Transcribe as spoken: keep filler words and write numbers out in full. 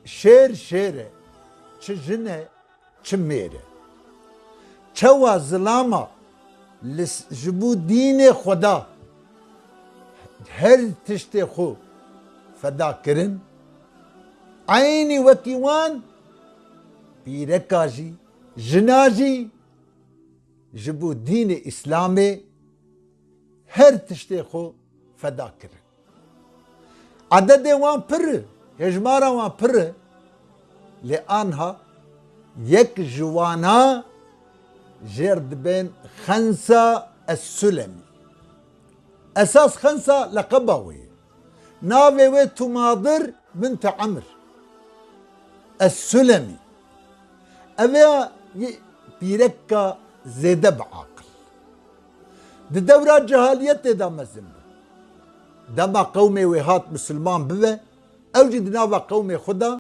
Şêr şêr e, çi jin e, çi mêr e. Çawa zilama li s-, ji bo dînê Xweda her tiştê xwe feda kirin, eynî wekî wan pîreka jî, jina jî ji bo dînê Îslamê her tiştê xwe feda kirin. Ededê wan pir e, hêjmara wan pir e, lê anha yek ji wana jêr dibên Xensa Es-Sulemî. Esas Xensa leqeba wê ye. Navê wê Tumadir bint Emr Es-Sulemî. Ev ya yê pîreka zêde bi aqil. Di dewra cehaliyetê de mezin bû. Dema qewmê wê hat misilman bibe, ew jî di nava qewmê xwe de